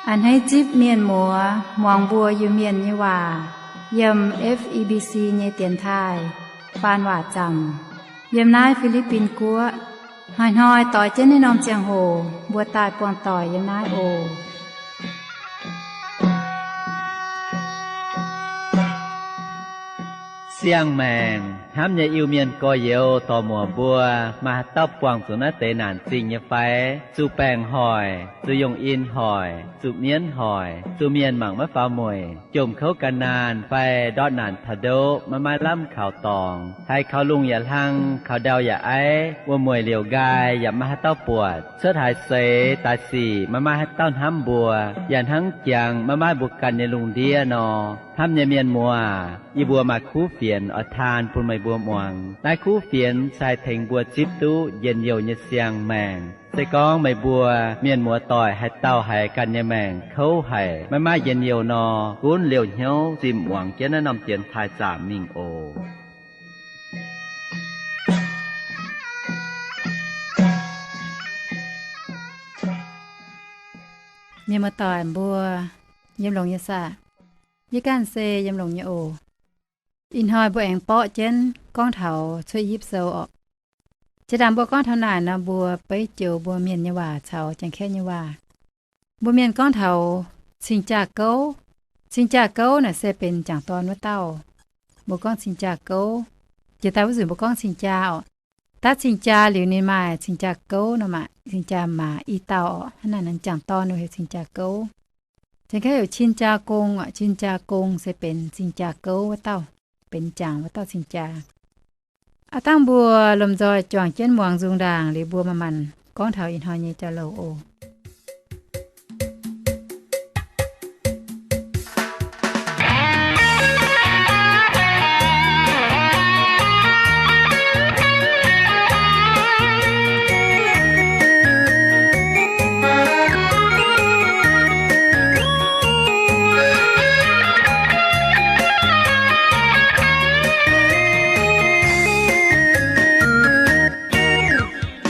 A'hneiv zipv mienh muoz muangx mbuo Iu-Mienh nyei waac yiem F E B C nyei dienx taaih faan waac zaamc yiem naaiv Fi^li^bin Guoqv. Hnoi-hnoi doix jienv naaiv norm ziangh hoc mbuo daaih buangh doic yiem naaiv oc. Siang-maengc hnamv nyei Iu-Mienh gorx-youz dorc-muoc mbuo, maaih haaix dauh buangh zuqc naaiv deix naanc zingh nyei fai? Zuqc baengc hoic, zuqc yungh in hoic, zuqc mienv hoic, zuqc mienh mangc maiv faaux mueic, jomc kouv gan naanh fai ndortv naanc taux ndoqv maiv maaih lamh kaux dorngx, haiz kaux lungh yaac hlang, kaux ndau yaac aiv, wuom-mueic liouc nqaai yaac maiv maaih haaix dauh buatc, cuotv haaix seix daaih sic maiv maaih haaix dauh hnamv mbuo, yaac hnangv jangx maiv maaih mbuo ganh nyei lungh ndiev nor. Hnamv nyei mienh muoz, yie mbuo maaih kuv fienx oix taan bun meih mbuo muangx. Naaiv kuv fienx se haih tengx mbuo zipv duqv njien-youh nyei siang-maengc. Se gorngv meih mbuo mienh muoz-doic haaix dauh haiz ganh nyei maengc kouv haic, maiv maaih njien-youh nor, gunv liouh hnyouv zimh muangx jienv naaiv norm dienx taaih zaamc mingh oc. Mienh muoz-doic mbuo, yiem longx nyei saah? Yie ganh se yiem longx nyei oc. Ih hnoi mbuo aengx borqv jienv gorngv taux Cuotv I^yipv Sou orqc. Jiex ndaangc mbuo gorngv taux naaic nor, mbuo beiv joux mbuo mienh nyei waac caux Janx-Kaeqv nyei waac. Mbuo mienh gorngv taux cing-jaa gouv. Cing-jaa gouv naaic se benx jangc dorn wuov dauh. Mbuo gorngv cing-jaa gouv, jiex daaih wuov nzunc mbuo gorngv cing-jaa orqc. Daav cing-jaa liuz ninh maaih cing-jaa gouv nor maah, cing-jaa maac i dauh orqc. Hnangv naaic jangc dorn heuc cing-jaa gouv. Janx-Kaeqv heuc cin-jaa gong orqc. Cin-jaa gong se benx cing-jaa gouv wuov dauh, benx jangc wuov dauh cing-jaa. Aav dangh mbuo lomh nzoih juangc jienv muangx nzung ndaangc liuz mbuo manc-manc gorngv taux ih hnoi nyei jauv-louc oc.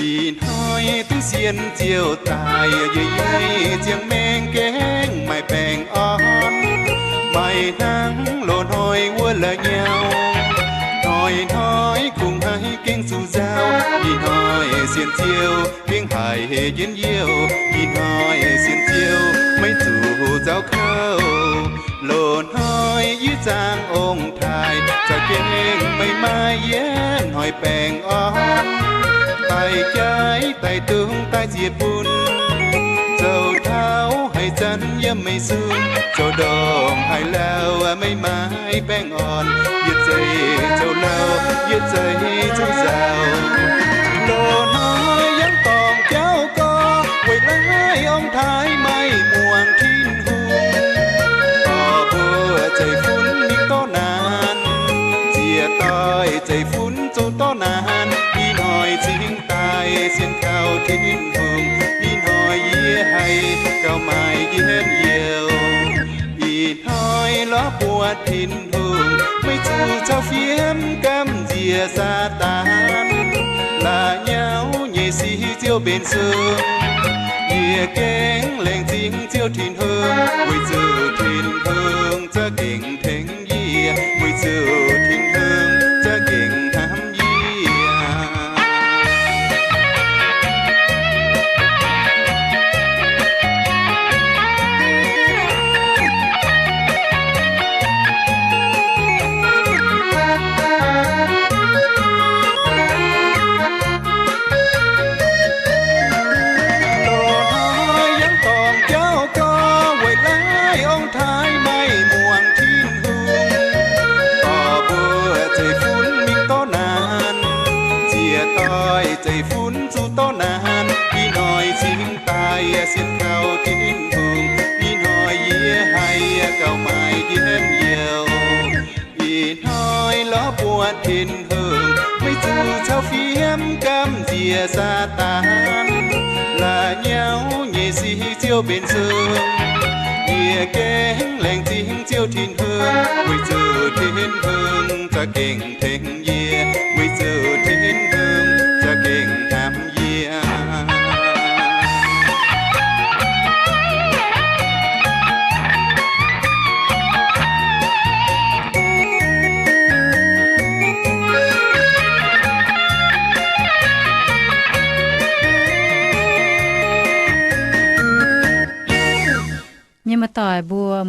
Ih hnoi duqv sienx Ziouv daaih, yie yie ziangh maengx gaengh maaih baengh orn, maaih hnangv loz-hnoi wuov la'nyauv. Hnoi-hnoi kungx haih gengh zuqc nzauh, ih hnoi sienx Ziouv gengh haiz hec jienv youh, ih hnoi sienx Ziouv maiv zuqc nzauh kouv. Loz-hnoi yie zaangh ong-taaix, za'gengh meih maaih yietv hnoi baengh orn, daaih jaiv daaih dungz daaih ziex bun, zoux taux haaix zanc yiem meih sun, zoux ndongc haaix lauh meih maaih baengh orn, yietc zeiz zoux lauh, yietc zeiz zoux nzauh. Loz-hnoi yangh dorngc jauv gorx, weic laaix ong-taaix maiv muangx Tin-Hungh, dorh mbuo zeiv-fun mingh dorv naanc, ziec doix zeiv-fun zoux dorv naanc. Ih hnoi cingx daaih sienx kaux Tin-Hungh, ih hnoi yie haih gauh maaih njien-youh. Ih hnoi lorz buatc Tin-Hungh, maiv zuqc cau fiem gamh nziex Saadaan. La'nyauv nyei sic Ziouv benx sung, yie gengh laengz zingh Ziouv Tin-Hungh, weic zuqc Tin-Hungh za'gengh tengx yie, weic zuqc Tin-Hungh za'gengh hnamv yie. Loz-hnoi yangh dorngc jauv gorx, weic laaix ong-taaix maiv muangx Tin-Hungh, dorh mbuo zeiv-fun mingh dorv naanc, ziec doix zeiv-fun zuqc dorv naanc. Ih hnoi cingx daaih sienx kaux Tin-Hungh, ih hnoi yie haih gauh maaih njien-youh. Ih hnoi lorz buatc Tin-Hungh, maiv zuqc cau fiem gamh nziex Saadaan. La'nyauv nyei sic Ziouv benx sung, yie gengh laengz zingh Ziouv Tin-Hungh, weic zuqc Tin-Hungh za'gengh tengx yie, weic zuqc Tin-Hungh za'gengh hnamv yie.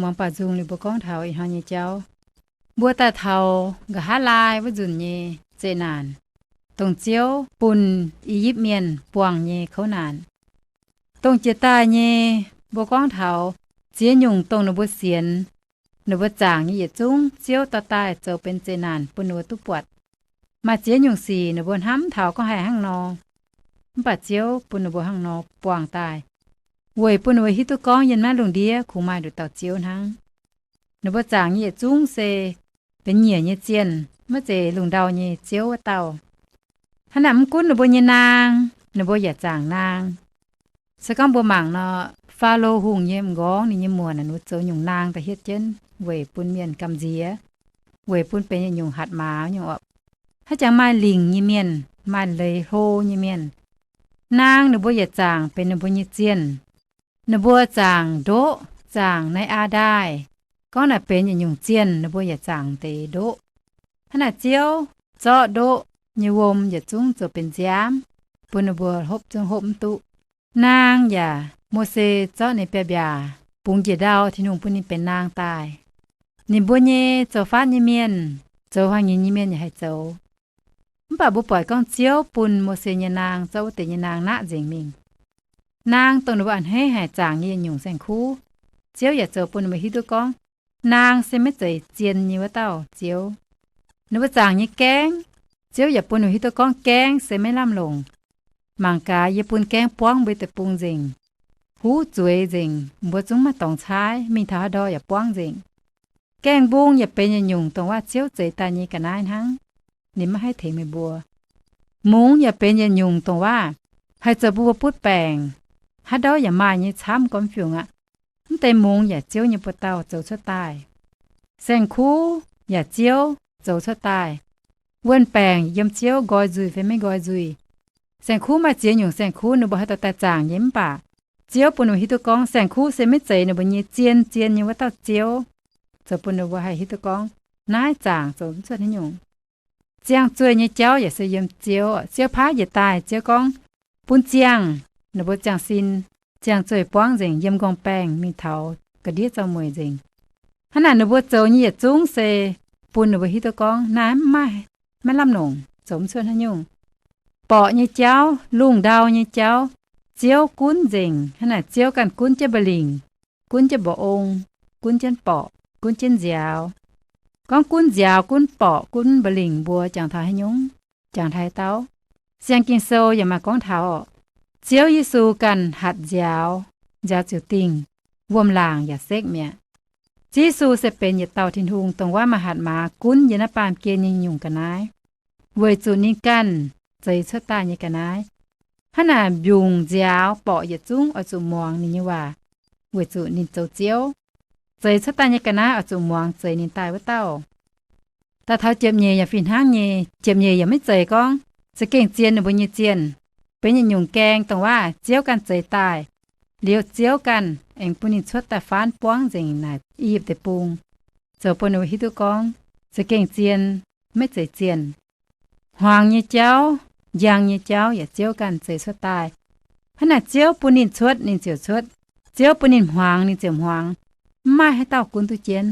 Muangx baaux nzung liuz mbuo gorngv taux ih hnoi nyei jauv. Mbuo daaih taux nqa'haav laai wuov nzunc nyei zeqc naanc, dongh Ziouv bun I^yipv Mienh buangh nyei kouv naanc. Dongh jiex daaih nyei, mbuo gorngv taux ziex nyungc dongh ninh mbuo sienx, ninh mbuo zaangc nyei yietc zungv Ziouv dorh daaih zoux benx zeqc naanc bun ninh mbuo duqv buatc. Maaih ziex nyungc sic ninh mbuo hnamv taux gorngv haih hnangv nor, mv baac Ziouv bun ninh mbuo hnangv nor buangh daaih, weic bun ninh mbuo hiuv duqv gorngv yiem naaiv lungh ndiev kungx maaih nduqc dauh Ziouv hnangv. Ninh mbuo zaangc nyei yietc zungv se benx nyiec nyei zienh, maiv zeiz lungh ndau nyei ziouv wuov dauh. Hnangv naaic mv gunv ninh mbuo nyei naang, ninh mbuo yaac zaangc naang. Se gorngv mbuo mangc nor, Faalo Hungh nyei m'nqorngv ninh nyei muonc naaic, ninh mbuo zoux nyungc naang da'hietv jienv weic bun mienh gamh nziex, weic bun benx yietc nyungc hatc maaz nyungc orqc. Haaix jangx maaih lingc nyei mienh, maaih leiz hlo nyei mienh, naang ninh mbuo yaac zaangc benx ninh mbuo nyei zienh. Ninh mbuo zaangc ndoqv, zaangc naaiv aa ndaaih, gorngv naaic benx yietc nyungc zienh, ninh mbuo yaac zaangc deix ndoqv. Hnangv naaic Ziouv zorqv ndoqv nyei wuom yietc zungv zoux benx nziaamv, bun ninh mbuo hopv zungv hopv mv duqv. Naang yaac, Mose zorqv ninh biaav-mbiaac bungx njiec ndau, Tin-Hungh bun ninh benx naang daaih. Ninh mbuo nyei zoux faatv nyei mienh, zoux haaix nyungc nyei mienh yaac haih zoux. Mv baac mbuo buatc gorngv Ziouv bun Mose nyei naang zorqv wuov deix nyei naang naqv nzengc mingh. Naang dongh ninh mbuo a'hneiv haic zaangc nyei yietc nyungc saeng-kuv, Ziouv yaac zoux bun ninh mbuo hiuv duqv gorngv naang se maiv zeiz zien nyei wuov dauh Ziouv. Ninh mbuo zaangc nyei gaengv, Ziouv yaac bun ninh mbuo hiuv duqv gorngv gaengv se maiv lamh longc. Mangc gaax, yie bun gaengv buangv mbuo deic-bung nzengc, huv zueiz nzengc, mbuo zungv maiv dorngx caaiv, mingh taux haaix ndau yaac buangv nzengc. Gaengh mbung yaac benx yietc nyungc dongh waac Ziouv zeix daaih nyei ga'naaiv hnangv. Ninh maiv haih tengx meih mbuo. Mungz yaac benx yietc nyungc dongh waac haih zoux bun mbuo butv baengc. Haaix ndau yaac maaih nyei camv gormx fiungc aqv. Mv deix mungz yaac Ziouv nyei buoz-dauh zoux cuotv daaih. Saeng-kuv yaac Ziouv zoux cuotv daaih. Wuon-baengc yiem Ziouv nqoi nzuih fai maiv nqoi nzuih. Saeng-kuv maaih ziex nyungc saeng-kuv ninh mbuo haih dorh daaih zaangc nyei, mv baac Ziouv bun ninh mbuo hiuv duqv gorngv saeng-kuv se maiv zeiz ninh mbuo nyei zien, zien nyei wuov dauh Ziouv. Zoux bun ninh mbuo haih hiuv duqv gorngv naaiv zaangc zoux mv cuotv haaix nyungc. Ziangh zueih nyei jauv yaac se yiem Ziouv. Ziouv paaiv njiec daaih, Ziouv gorngv, bun ziangh, ninh mbuo ziangh sin, ziangh zueih buangv nzengc yiem nqorngv-baengh mingh taux ga'ndiev zaux mueic nzengc. Hnangv naaic ninh mbuo zoux nyei yietc zungv se bun ninh mbuo hiuv duqv gorngv naaiv maiv maaih, maiv lamh longc, zoux mv cuotv haaix nyungc. Borqc nyei jauv, lungh ndau nyei jauv, Ziouv gunv nzengc. Hnangv naaic Ziouv ganh gunv jienv mba'lingc, gunv jienv mba'ong, gunv jienv borqc, gunv jienv nziaaux. Gorngv gunv nziaaux, gunv borqc, gunv mba'lingc mbuo jangx taux haaix nyungc? Jangx taux haaix dauh? Siang Ging-Sou yaac maaih gorngv taux, Ziouv Yesu ganh hatc nziaaux, nziaaux ziouc dingh, wuom-laangc yaac sekv mi'aqv. Ziouv Yesu se benx yietc dauh Tin-Hungh dongh waac maaih hatc maaz gunv yiem naaiv baamh gen nyei nyungc ga'naaiv, weic zuqc ninh ganh zeix cuotv daaih nyei ga'naaiv. Hnangv naaic mbiungc nziaaux borqc yietc zungv oix zuqc muangx ninh nyei waac, weic zuqc ninh zoux Ziouv. Zeix cuotv daaih nyei ga'naaiv oix zuqc muangx zeix ninh daaih wuov dauh. Daaih taux ziepc nyeic yaac fih hnangv nyei. Ziepc nyeic yaac maiv zeiz gorngv za'gengh zien ninh mbuo nyei zienh, benx yietc nyungc gaeng dongh waac Ziouv ganh zeix daaih, liuz Ziouv ganh aengx bun ninh cuotv daaih faanv buangv nzengc naaic I^yipv Deic-Bung, zoux bun ninh mbuo hiuv duqv gorngv za'gengh zien, maiv zeiz zienh. Hmuangx nyei jauv, njang nyei jauv yaac Ziouv ganh zeix cuotv daaih. Hnangv naaic Ziouv bun ninh cuotv, ninh ziouc cuotv. Ziouv bun ninh hmuangx, ninh ziouc hmuangx. Mv maaih haaix dauh gunv duqv jienv.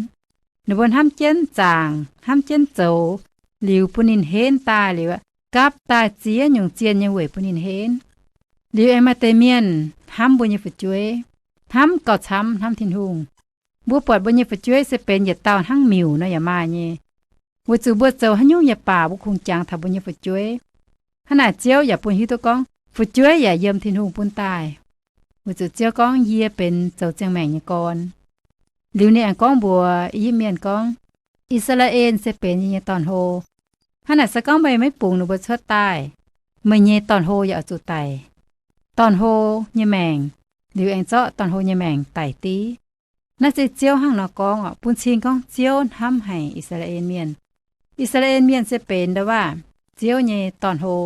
Ninh mbuo hnamv jienv zaangc, hnamv jienv zoux, liuz bun ninh henv daaih liuz, gapv daaih ziex nyungc zienh nyei weic bun ninh henv. Liuz aengx maaih deix mienh hnamv mbuo nyei fu'jueiv, hnamv gauh camv hnamv Tin-Hungh. Mbuo buatc mbuo nyei fu'jueiv se benx yietc dauh hnangv miuc nor yaac maaih nyei. Weic zuqc mbuo zoux haaix nyungc yaac baac mbuo kungx jangx taux mbuo nyei fu'jueiv. Hnangv naaic Ziouv yaac bun hiuv duqv gorngv fu'jueiv yaac yiem Tin-Hungh bun daaih. Weic zuqc Ziouv gorngv, Yie benx zoux ziangh maengc nyei gorn. Liuz ninh aengx gorngv mbuox I^yipv Mienh gorngv, I^saa^laa^en se benx yie nyei dorn-hlo. Hnangv naaic se gorngv meih maiv bungx ninh mbuo cuotv daaih, meih nyei dorn-hlo yaac oix zuqc daic. Dorn-hlo nyei maengc, liuz aengx zorqv dorn-hlo nyei maengc daic div. Naaiv se Ziouv hnangv nor gorngv oc. Bun cing gorngv Ziouv hnamv haic I^saa^laa^en Mienh. I^saa^laa^en Mienh se benx ndau-waac Ziouv nyei dorn-hlo,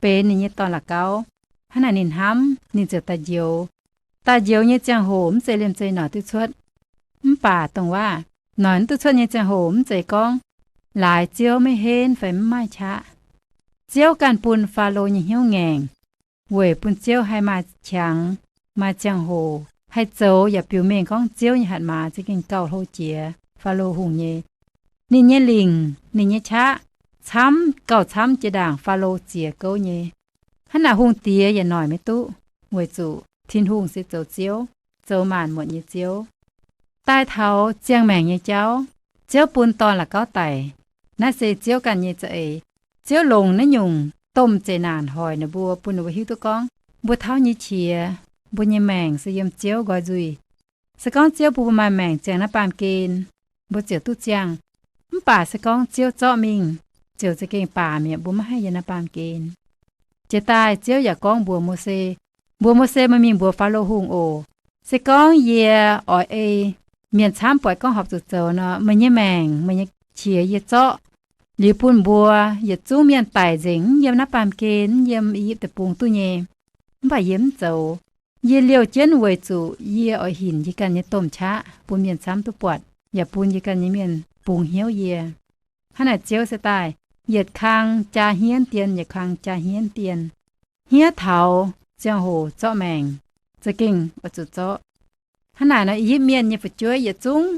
benx ninh nyei dorn-la'gauv. Hnangv naaic ninh hnamv, ninh ziouc daaih njoux. Daaih njoux nyei ziangh hoc mv zeiz liemh zeih noic duqv cuotv. Mv baac dongh waac noic mv duqv cuotv nyei ziangh hoc mv zeiz gorngv laaix Ziouv maiv henv fai mv maaih qaqv. Ziouv ganh bun Faalo nyei hnyouv ngaengc, weic bun Ziouv haih maaih qangx, maaih ziangh hoc haih zoux yaac biux mengh gorngv Ziouv nyei hatc maaz za'gengh gauh hlo jiex Faalo Hungh nyei. Ninh nyei lingc, ninh nyei qaqv camv gauh camv jiex ndaangc Faalo ziex gouv nyei. Hnangv naaic hungh diex yaac noic maiv duqv, weic zuqc Tin-Hungh se zoux Ziouv, zoux maanc muotc nyei Ziouv. Daaih taux ziangh maengc nyei jauv, Ziouv bun dorn la'gauv daic. Naaiv se Ziouv ganh nyei za'eix. Ziouv longc naaiv nyungc domh zeqc naanc hoic ninh mbuo, bun ninh mbuo hiuv duqv gorngv mbuo tauv nyei qiex, mbuo nyei maengc se yiem Ziouv nqoi nzuih. Se gorngv Ziouv bun mbuo maaih maengc ziangh naaiv baamh gen, mbuo ziouc duqv ziangh. Mv baac se gorngv Ziouv zorqv mingh, ziouc za'gengh baac mi'aqv, mbuo maiv haih yiem naaiv baamh gen. Jiex daaih Ziouv yaac gorngv mbuox Mose, mbuox Mose, Meih mingh mbuox Faalo Hungh oc. Se gorngv yie oix ei mienh camv buatc gorngv horpc zuqc zoux nor, meih nyei maengc, meih nyei qiex yie zorqv liuz bun mbuo yietc zungv mienh daic nzengc, mv yiem naaiv baamh gen, mv yiem I^yipv Deic-Bung duqv nyei. Mv baac yie mv zoux. Yie liouh jienv weic zuqc yie oix hinc yie ganh nyei domh qaqv bun mienh camv duqv buatc, yaac bun yie ganh nyei mienh bungx hnyouv yie. Hnangv naaic Ziouv se daaih yietc kang jaa hniev dien, yietc kang jaa hniev dien. Hniev taux ziangh hoc zorqv maengc, za'gengh oix zuqc zorqv. Hnangv naaic nor, I^yipv Mienh nyei fu'jueiv yietc zungv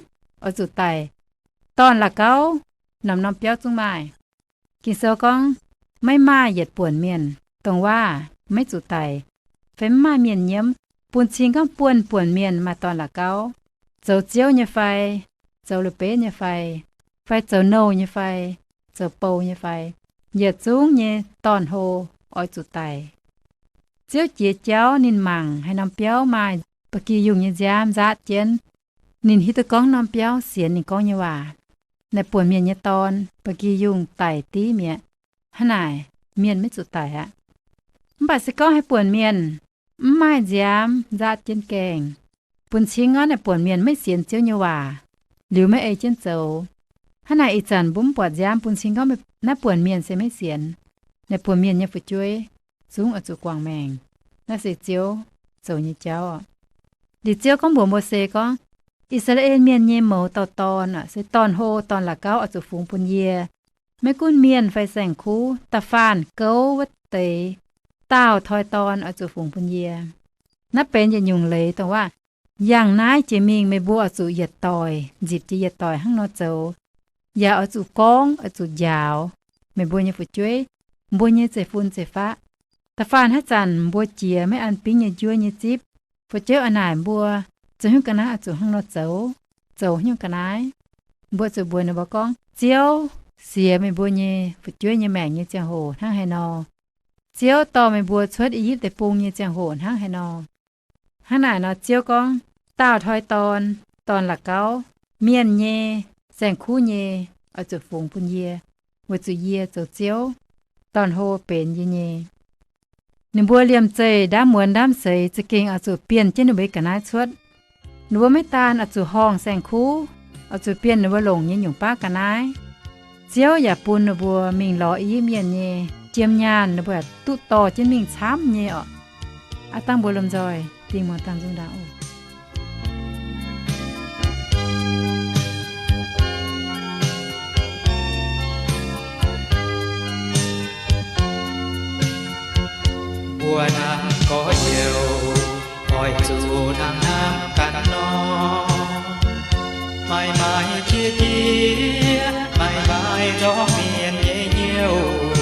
oix zuqc daic. Dorn la'gauv norm-norm biauv zungv maaih. Ging-Sou gorngv, maiv maaih yietc buonc mienh, dongh waav maiv zuqc daic, fai mv maaih mienh nyiemv. Bun cing gorngv buonv buonc mienh maaih dorn la'gauv, zoux ziouv nyei fai, zoux la'benv nyei fai, fai zoux nouh nyei fai, zoux bou nyei fai, yietc zungv nyei dorn hlo oix zuqc daic. Ziouv jiex jauv ninh mangc haaix norm biauv maaih ba'gi yungh nyei nziaamv nzaatv jienv, ninh hiuv duqv gorngv norm biauv sienx ninh gorngv nyei waac. Naaiv buonc mienh nyei dorn ba'gi yungh daic div mi'aqv. Hnangv naaic, mienh maiv zuqc daic aqv. Mv baac se gorngv haaix buonc mienh mv maaih nziaamv nzaatv jienv gaengh, bun cing gorngv naaiv buonc mienh maiv sienx Ziouv nyei waac, liuz maiv ei jienv zoux. Hnangv naaic ih zanc mbuo mv buatc nziaamv bun cing gorngv naaiv buonc mienh se maiv sienx. Naaiv buonc mienh nyei fu'jueiv zungv oix zuqc guangc maengc. Naaiv se Ziouv zoux nyei jauv. Liuz Ziouv gorngv mbuox Mose gorngv, I^saa^laa^en Mienh nyei mouz dauh dorn, se dorn hlo dorn la'gauv oix zuqc fungx bun yie. Maiv gunv mienh fai saeng-kuv, da'faanh gouv wuov deix daauh toi dorn oix zuqc fungx bun yie. Naaiv benx yietc nyungc leiz dongh waav, yangh naaiv jiex mingh meih mbuo oix zuqc yietc doic nzipc jiex yietc doic hnangv nor zoux. Yaac oix zuqc gorngv, oix zuqc njaaux meih mbuo nyei fu'jueiv, mbuo nyei zeiv-fun zeiv-faqv. Da'faanh haaix zanc mbuo jiex maiv an bingv nyei njuov nyei zipv, fu'jueiv oix naaic mbuo, zoux hnyouv ga'naaiv oix zuqc hnangv nor zoux, zoux hnyouv ga'naaiv. Mbuo zuqc mbuox ninh mbuo gorngv, Ziouv siex meih mbuo nyei fu'jueiv nyei maengc nyei ziangh hoc hnangv haaix nor. Ziouv dorh meih mbuo cuotv I^yipv Deic-Bung nyei ziangh hoc hnangv haaix nor. Hnangv naaic nor Ziouv gorngv, daauh toi dorn, dorn la'gauv, mienh nyei, saeng-kuv nyei, oix zuqc fungx bun yie, weic zuqc yie zoux Ziouv, dorn-hlo benx yie nyei. Ninh mbuo liemh zeih ndaamv muonz ndaamv seix za'gengh oix zuqc bienh jienv ninh mbuo ga'naaiv cuotv. Ninh mbuo maiv daan oix zuqc horngh saeng-kuv, oix zuqc bienh ninh mbuo longc nyei nyungc baav ga'naaiv. Ziouv yaac bun ninh mbuo mingh lorz I^yipv Mienh nyei jiem nyaanh, ninh mbuo yaac duqv dorh jienv mingh camv nyei orqc. Aav dangh mbuo lomh nzoih dingh muangx dangh nzung ndaangc oc. Mbuo naaiv gorx-youz oix zuqc hnangv naaiv ganh nor, maaih maaih qiex jiez, maaih maaih nzorng mienh nyei hnyouv,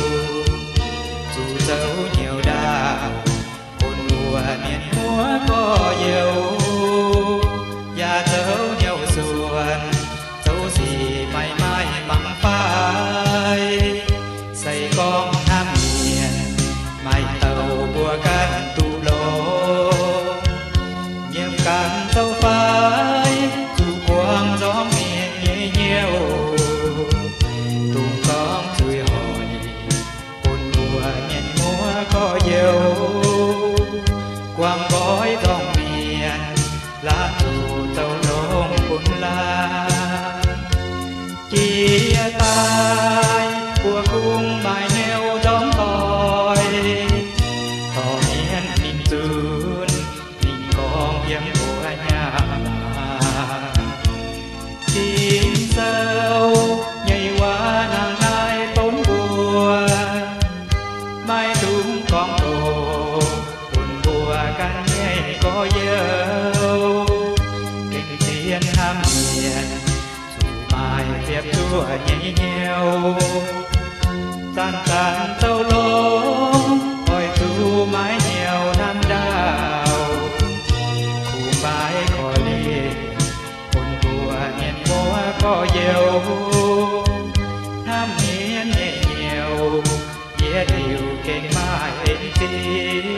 zuqc zoux hnyouv ndaauh bun mbuo mienh muoz gorx-youz, yaac zoux hnyouv suonc, zoux sic maaih maaih mangc fai. Se gorngv hnamv mienh, maaih dauh mbuo ganh duqv longx, nyiemc ganh zoux fai, zuqc buangh nzorng mienh nyei hnyouv, dongh gorngv zuiz hoic bun mbuo mienh muoz gorx-youz, guangc nqoi nzorng mienh, laanh zuqc zoux longx bun laanh. Jiex daaih mbuo kungx maaih hnyouv nzorng doic, dorh mienh mingh zunc, mingh gorngv yiem mbuo hnyangx. Ging-Sou nyei waac hnangv naaiv donv mbuo, maiv dungx gorngv doqc bun mbuo ganh nyei gorx-youz. ziepc zuoqv nyei hnyouv. Zanc-zanc zoux longx oix zuqc maaiz hnyouv hnamv ndaauh, kuh maaiz korv-lienh bun mbuo mienh muoz gorx-youz. Hnamv mienv nyei hnyouv yietv liuz gengh maaih en zingh.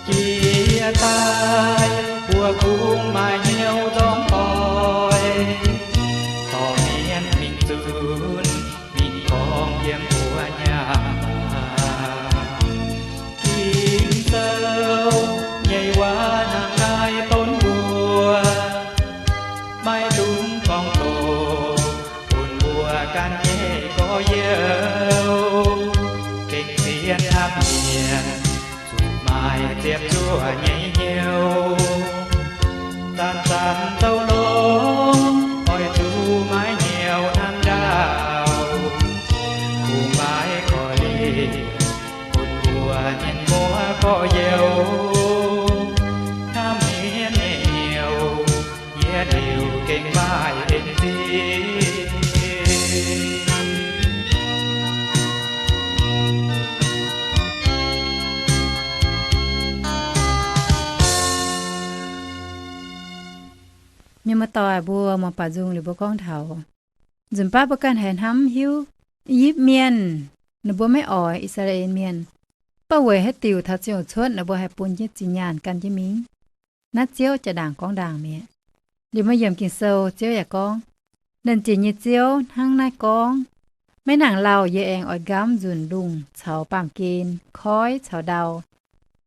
Jiex daaih mbuo kungx maaih hnyouv nzorng doic, dorh mienv mingh zunc, mingh gorngv yiem mbuo nyaah. Ging-Sou nyei waac hnangv naaiv donv mbuo, maiv dungx gorngv doqc, bun mbuo ganh nyei gorx-youz gengh zien hnamv mienh, zuqc maaih ziepc zuoqv nyei hnyouv. Zanc-zanc zoux longx oix zuqc maaiz hnyouv hnamv ndaauh, kuh maaiz korv-lienh bun mbuo mienh muoz gorx-youz. Hnamv mienv nyei hnyouv yietv liuz gengh maaih en zingh. Mienh muoz-doic mbuo, muoz-doic nzung liuz mbuo gorngv taux nzunc baav mbuo ganh haiz hnamv hiuv I^yipv Mienh, ninh mbuo maiv oix I^saa^laa^en Mienh, mv baac weic haaix diuc taux ziangh hoc cuotv ninh mbuo haih bun jienv zinh nyaanh gan jienv mingh? Naaiv Ziouv jaa-ndaangc gorngv ndaangc mi'aqv. Liuz maaih yiemc Ging-Sou Ziouv yaac gorngv, Nernh Jiex nyei Ziouv hnangv naaiv gorngv, Maiv nangc lauh yie aengx oix nqamv nzunc lungh caux baamh gen, koiv caux ndau.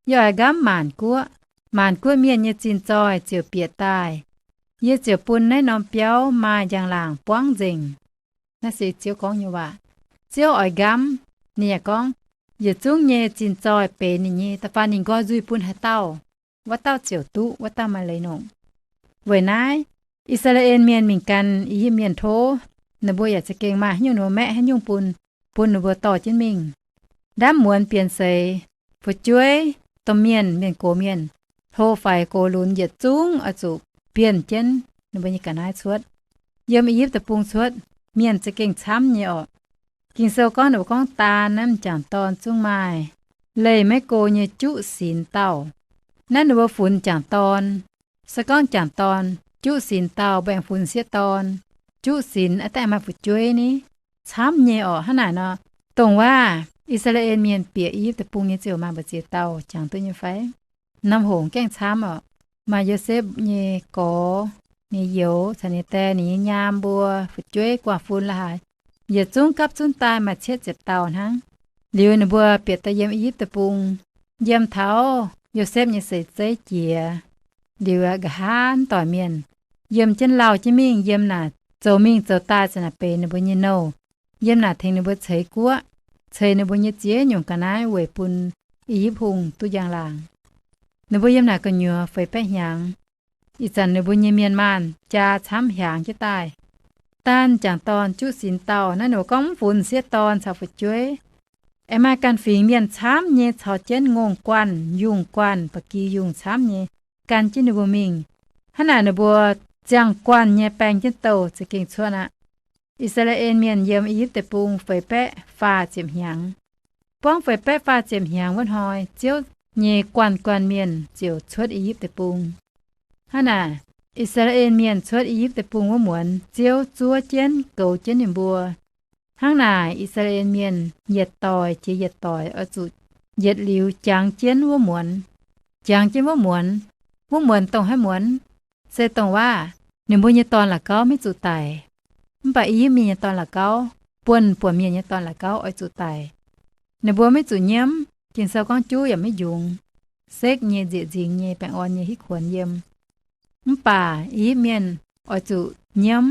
Yie oix nqamv maanc guoqv. Maanc guoqv mienh nyei zinh zoih ziouc bieqc daaih. Yie ziouc bun naaiv norm biauv maaih njang-laangc buangv nzengc. Naaiv se Ziouv gorngv nyei waac. Ziouv oix nqamv. Ninh yaac gorngv, yietc zungv nyei zinh zoih benx ninh nyei. Da'faanh ninh nqoi nzuih bun haaix dauh, wuov dauh ziouc duqv, wuov dauh maaih leiz nongc. Weic naaiv, I^saa^laa^en Mienh mingh gan I^yipv Mienh tov, ninh mbuo yaac za'gengh maaih haaix nyungc ninh mbuo maeqv haaix nyungc bun, bun ninh mbuo dorh jienv mingh. Ndaamv muonz bienx seix, fu'jueiv, domh mienh, mienh gox mienh, hlo faix gox lunx yietc zungv oix zuqc bienh jienv ninh mbuo nyei ga'naaiv cuotv. Yiem I^yipv Deic-Bung cuotv, mienh za'gengh camv nyei orqc. Ging-Sou gorngv, ninh mbuo gorngv daan naaiv m'jangc dorn zungv maaih leih maiv go nyei juqv sinx dauh. Naaiv ninh mbuo funx m'jangc dorn. Se gorngv m'jangc dorn juqv sinx dauh, mbuo aengx funx sieqv dorn, juqv sinx aqv, daaih maaih fu'jueiv ni. Camv nyei orqc. Hnangv naaic nor, dongh waac I^saa^laa^en Mienh bieqc I^yipv Deic-Bung nyei ziouc maaih mbu'ziex dauh jangx duqv nyei fai? Norm hoc gaengh camv orqc. Maaih Yosepv nyei gorx, ninh youz caux ninh die, ninh nyei nyaam mbuo, fu'jueiv guaax fun la'haaix, yietc zungv gapv zunv daaih maaih cietv ziepc dauh hnangv. Liuz ninh mbuo bieqc daaih yiem I^yipv Deic-Bung, yiem taux Yosepv nyei seix zeiv jiex. Liuz nqa'haav doic mienh yiem jienv lauh jienv mingh, yiem naaic zoux mingh zoux daaih zanc naaic benx ninh mbuo nyei nouh. Yiem naaic tengx ninh mbuo ceix guoqv, ceix ninh mbuo nyei ziex nyungc ga'naaiv weic bun I^yipv Hungh duqv njang-laangc. Ninh mbuo yiem naaic gu'nyuoz feix baeqv hnyangx. Ih zanc ninh mbuo nyei mienh maanh jaa camv hiaangx jienv daaih. Daan m'jangc dorn juqv sinx dauh. Naaiv ninh mbuo gorngv mv funx sieqv dorn caux fu'jueiv. Aengx maaih ganh fingx mienh camv nyei caux jienv ngongh guanh, yungh guanh, ba'gi yungh camv nyei gan jienv ninh mbuo mingh. Hnangv naaic ninh mbuo ziangh guanh nyei baeng jienv douh za'gengh cuotv aqv. I^saa^laa^en Mienh yiem I^yipv Deic-Bung feix baeqv faah ziepc hnyangx. Buangv feix baeqv faah ziepc hnyangx wuov hnoi, Ziouv nyei guanh guanh mienh ziouc cuotv I^yipv Deic-Bung. Hnangv naaic, I^saa^laa^en Mienh cuotv I^yipv Deic-Bung wuov muonz, Ziouv zuov jienv goux jienv ninh mbuo. Hnangv naaic, I^saa^laa^en Mienh yietc doic jiex yietc doic oix zuqc yietc liuz jangx jienv wuov muonz. Jangx jienv wuov muonz, wuov muonz dongh haaix muonz? Se dongh waac ninh mbuo nyei dorn-la'gauv maiv zuqc daic. Mv baac I^yipv Mienh nyei dorn-la'gauv, buonv-buonc mienh nyei dorn-la'gauv oix zuqc daic. Ninh mbuo maiv zuqc nyiemv. Ging-Sou gorngv juv yaac maiv njungx, sekv nyei, nzieqc nzingx nyei, baengh orn nyei, hitv kuonx yiem. Mv baac I^yipv Mienh oix zuqc nyiemv.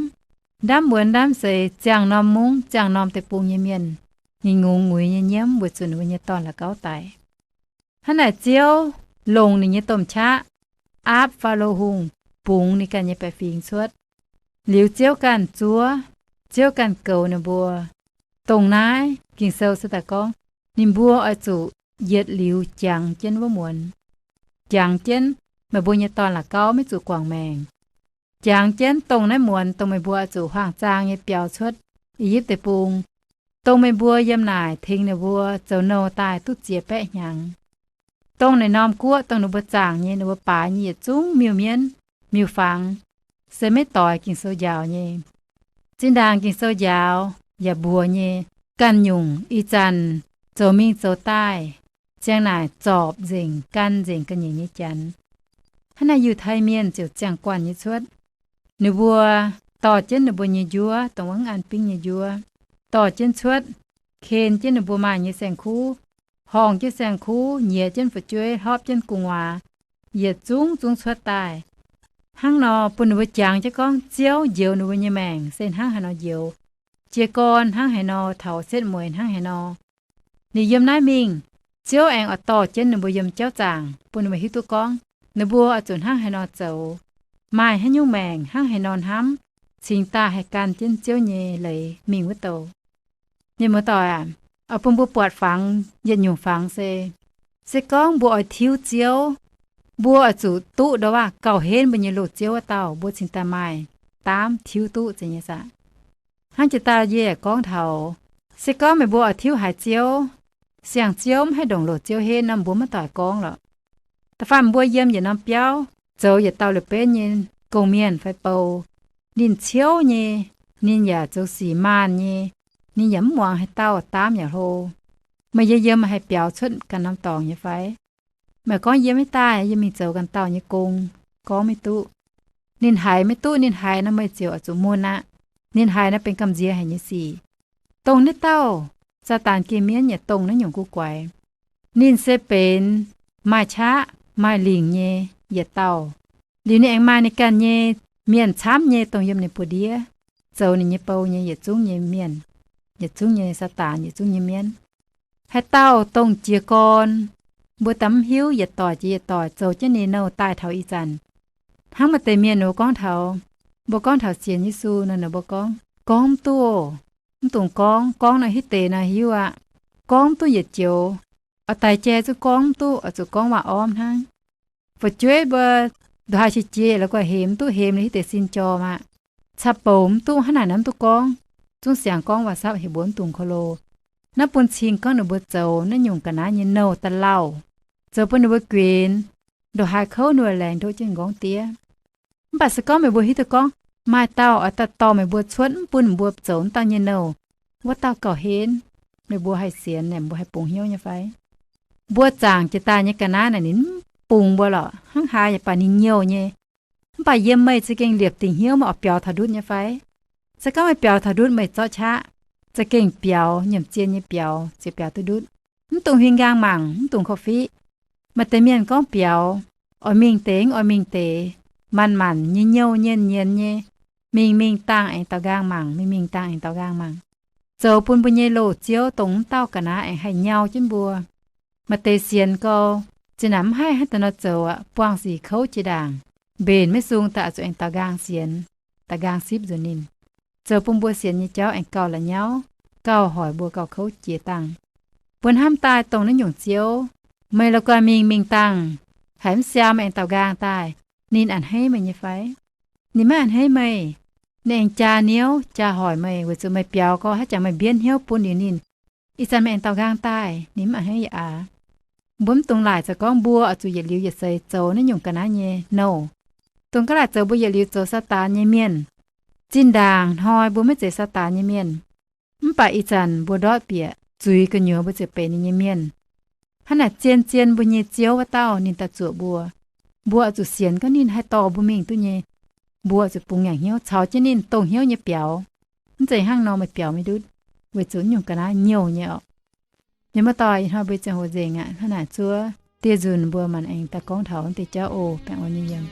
Ndaamv muonz ndaamv seix ziangh norm mungv, ziangh norm deic-bung nyei mienh, ninh ngongx muiz nyei nyiemv weic zuqc ninh mbuo nyei dorn-la'gauv daic. Hnangv naaic Ziouv longc ninh nyei domh qaqv aapv Faalo Hungh bungx ninh ganh nyei baeqc fingx cuotv. Liuz Ziouv ganh zuov, Ziouv ganh goux ninh mbuo. Dongh naaiv Ging-Sou se daaih gorngv ninh mbuo oix zuqc yietc liuz jangx jienv wuov muonz, jangx jienv meih mbuo nyei dorn-la'gauv maiv zuqc guangc maengc. Jangx jienv dongh naaiv muonz dongh meih mbuo oix zuqc huaang-zaang nyei biaux cuotv I^yipv Deic-Bung, dongh meih mbuo yiem naaic tengx ninh mbuo zoux nouh daaih duqv ziex baeqv hnyangx. Dongh naaic norm guoqv dongh ninh mbuo zaangc nyei, ninh mbuo baaix nyei yietc zungv miuc-mienv, miuc-fangx, se maiv doix Ging-Sou njaaux nyei. Zinh ndaangc Ging-Sou njaaux yaac mbuox nyei, ganh nyungc ih zanc zoux mingh zoux daaih, ziang naaic zorpc nzengc, gan nzengc ga'nyiec nyei janx. Hnangv naaic Yiutai Mienh ziouc ziangh guanh nyei cuotv. Ninh mbuo dorh jienv ninh mbuo nyei njuov, dongh wuov an bingv nyei njuov, dorh jienv cuotv, ken jienv ninh mbuo maaih nyei saeng-kuv, horngh jienv saeng-kuv, nyiex jienv fu'jueiv, hlopv jienv gu'nguaaz, yietc zungv zungv cuotv daaih. Hnangv nor bun ninh mbuo jangx jienv gorngv Ziouv njoux ninh mbuo nyei maengc se hnangv haaix nor njoux, jiez gorn hnangv haaix nor, taux setv mueiz hnangv haaix nor. Ninh yiem naaiv mingh, Ziouv aengx oix dorh jienv ninh mbuo yiem jauv zaangc bun ninh mbuo hiuv duqv gorngv ninh mbuo oix zuqc hnangv haaix nor zoux, maaih haaix nyungc maengc hnangv haaix nor hnamv, cingx daaih haih gan jienv Ziouv nyei leiz mingh wuov douh. Mienh muoz-doic aac, oix bun mbuo buatc fangx yietc nyungc fangx se, se gorngv mbuo oix tiuv Ziouv, mbuo oix zuqc duqv ndo waac gauh henv mbuo nyei loz-ziouv wuov dauh, mbuo cingx daaih maaih daamv tiuv duqv zeiz nyei saah. Hnangv jiex daaih yie yaac gorngv taux, se gorngv meih mbuo oix tiuv haiz Ziouv, siang-ziouv mv haih ndongc loz-ziouv henv nor, mbuo maiv doic gorngv lorqc. Da'faanh mbuo yiem yietc norm biauv zoux yietc dauh liuz benv nyei gong-mienh fai bou, ninh ciouv nyei, ninh yaac zoux sic maanh nyei, ninh yaac mv muangx haaix dauh, daamv yaac hlo. Meih yiem yiem haih biaux cuotv ganh norm dorngx nyei fai? Meih gorngv yiem maiv daaih, yie mingh zoux ganh dauh nyei gong, gorngv maiv duqv. Ninh haiz maiv duqv, ninh haiz nor meih ziouc oix zuqc mun aqv. Ninh haiz nor benx gamh nziex haic nyei sic. Dongh naaiv dauh Saadaan geh mienv yaac dongh naaiv nyungc guv guaix. Ninh se benx maaih qaqv maaih lingc nyei yietc dauh. Liuz ninh aengx maaih ninh ganh nyei mienh camv nyei dongh yiem ninh buoz-ndiev zoux ninh nyei bou nyei yietc zungv nyei mienh, yietc zungv nyei Saadaan, yietc zungv nyei mienv. Haaix dauh dongh jiez gorn, mbuo daaih mv hiuv, yietc doic jiex yietc doic zoux jienv ninh nouh daaih taux ih zanc. Hnangv maaih deix mienh mbuo gorngv taux, mbuo gorngv taux sienx Yesu nor, ninh mbuo gorngv, gorngv mv duqv, mv dungx gorngv, gorngv nor hitv deix nor hiuv aqv. Gorngv mv duqv yietc joux, oix daix jai zungv gorngv mv duqv, oix zuqc gorngv waac-ormv hnangv. Fu'jueiv mbuo ndongc haaix qiex jiez la'guaih hemx mv duqv, hemx liuz hitv deix sin jorm aqv. Caqv-bouc mv duqv, hnangv naaic nor mv duqv gorngv, zungv siangx gorngv waac-sapv heuc mbuo mv dungx korv-loh. Naaiv bun cing gorngv ninh mbuo zoux naaiv nyungc ga'naaiv nyei nouh da'lauh, zoux bun ninh mbuo guenx, ndongc haaix kouv ninh mbuo laengz ndoqv jienv nqorngv diev. Mv baac se gorngv meih mbuo hiuv duqv gorngv maaih dauh oix daaih dorh meih mbuo cuotv mv bun meih mbuo zoux wuov dauh nyei nouh, wuov dauh gauh henv, meih mbuo haih sienx, meih mbuo haih bungx hnyouv nyei fai? Mbuo zaangc jiex daaih nyei ga'naaiv naaic ninh mv bungx mbuo lorqc, hnangv haaix yaac baac ninh nyouh nyei. Mv baac yiem meih za'gengh liepc dingc hnyouv meih oix biaux taux ndutv nyei fai? Se gorngv meih biaux taux ndutv meih zorqv qaqv, za'gengh biaux, nyiemc zien nyei biaux ziouc biaux duqv ndutv. Mv dungx huing nqaang mangc, mv dungx korv-fiqv. Maaih deix mienh gorngv biaux, oix mingh deix mv oix mingh deix, manc-manc nyei, nyouh nyienh nyienz nyei, mingh mingh dangh aengx daaux nqaang mangc, mingh mingh dangh aengx daaux nqaang mangc, zoux bun mbuo nyei loz-ziouv dongh wuov dauh ga'naaiv aengx haih nyau jienv mbuo. Maaih deix sienx gau, zinh naaic mv haih hnangv deix nor zoux aqv, buangh sic kouv jiex ndaangc, mbenc maiv sung daaih oix zuqc aengx daaux nqaang sienx, daaux nqaang sipv nzunc ninh, zoux bun mbuo sienx nyei jauv aengx gauh la'nyauv, gauh hoic mbuo gauh kouv jiex dangh. Mbuo hnamv daaih dongh naaiv nyungc Ziouv, meih la'guaih mingh mingh dangh, haiz mv siaam meih aengx daaux nqaang daaih, ninh a'hneiv meih nyei fai? Ninh maiv a'hneiv meih. Ninh aengx jaa niouv jaa hoic meih weic zuqc meih biaux gau, haaix jangx meih mbienv hnyouv bun liuz ninh, ih zanc meih aengx daaux nqaang daaih, ninh mv a'hneiv yaac aax. Mbuo mv dungx laaic zoux gorngv mbuo oix zuqc yietc liuz yietc seix zoux naaiv nyungc ga'naaiv nyei nouh. Dongh gaav laaic zoux mbuo yietc liuz zoux Saadaan nyei mienh. Zinh ndaangc hnoi mbuo maiv zeiz Saadaan nyei mienh, mv baac ih zanc mbuo ndortv bieqc zuiz gu'nyuoz mbuo ziouc benx ninh nyei mienh. Hnangv naaic zien-zien mbuo nyei Ziouv wuov dauh ninh daaih zuoqc mbuo. Mbuo oix zuqc sienx gorngv ninh haih dorh mbuo mingh duqv nyei. Mbuo oix zuqc bungx ngaengc hnyouv caux jienv ninh dongh hnyouv nyei biaux. Mv zeiz hnangv nor meih biaux maiv ndutv, weic zuqc naaiv nyungc ga'naaiv nyouh nyei orqc. Mienh muoz-doic, ih hnoi mbuo ziangh hoc nzengc aqv. Hnangv naaic zuov dieh nzunc mbuo manc aengx daaih gorngv taux wuov deix jauv oc. Baengh orn nyei yiem.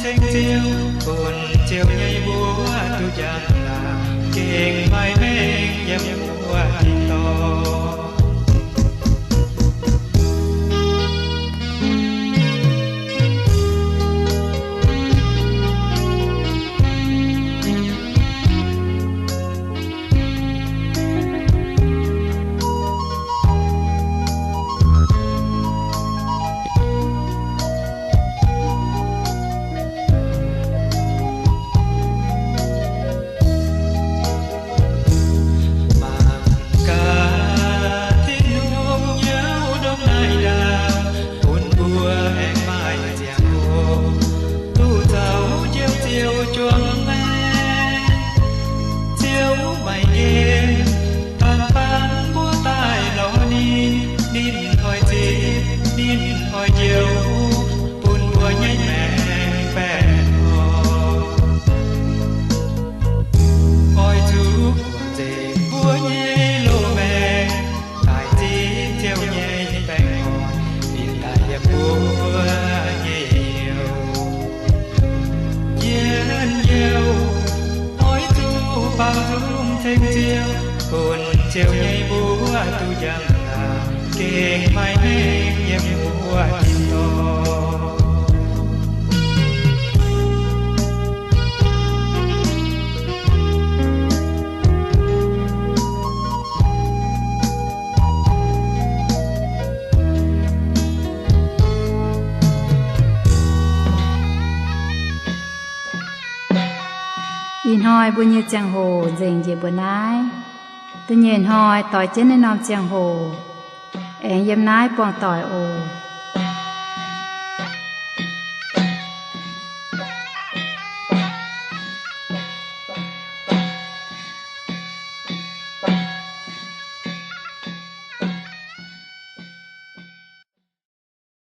Ceng Ziouv, bun Ziouv nyei mbuox duqv njang-laangc, gengh maaih mengh yiem mbuo tin-dorngh. Mangc gaax Tin-Hungh nyei ndongc naaiv ndaangc, bun mbuo aengx maaih ziangh hoc duqv zoux Ziouv Ziouv juangc maengc. Ziouv maiv nqemh, dangh bang mbuo daaih lorz ninh, ninh oix zipv, ninh oix njoux, bun mbuo nyei maengc baengh orn. Oix zuqc buoqc nzengc mbuo nyei loz-maengc, daaih zipv Ziouv nyei baengh orn bieqc daaih yiem mbuo nyei hnyouv. Njien-youh, oix zuqc baaux nzung ceng Ziouv, bun Ziouv nyei mbuox duqv njang-laangc, gengh maaih mengh yiem mbuo tin-dorngh. Ih hnoi mbuo nyei ziangh hoc nzengc njiec mbuo naaiv. Da'nyeic hnoi doix jienv naaiv norm ziangh hoc aengx yiem naaiv buangh doic oc.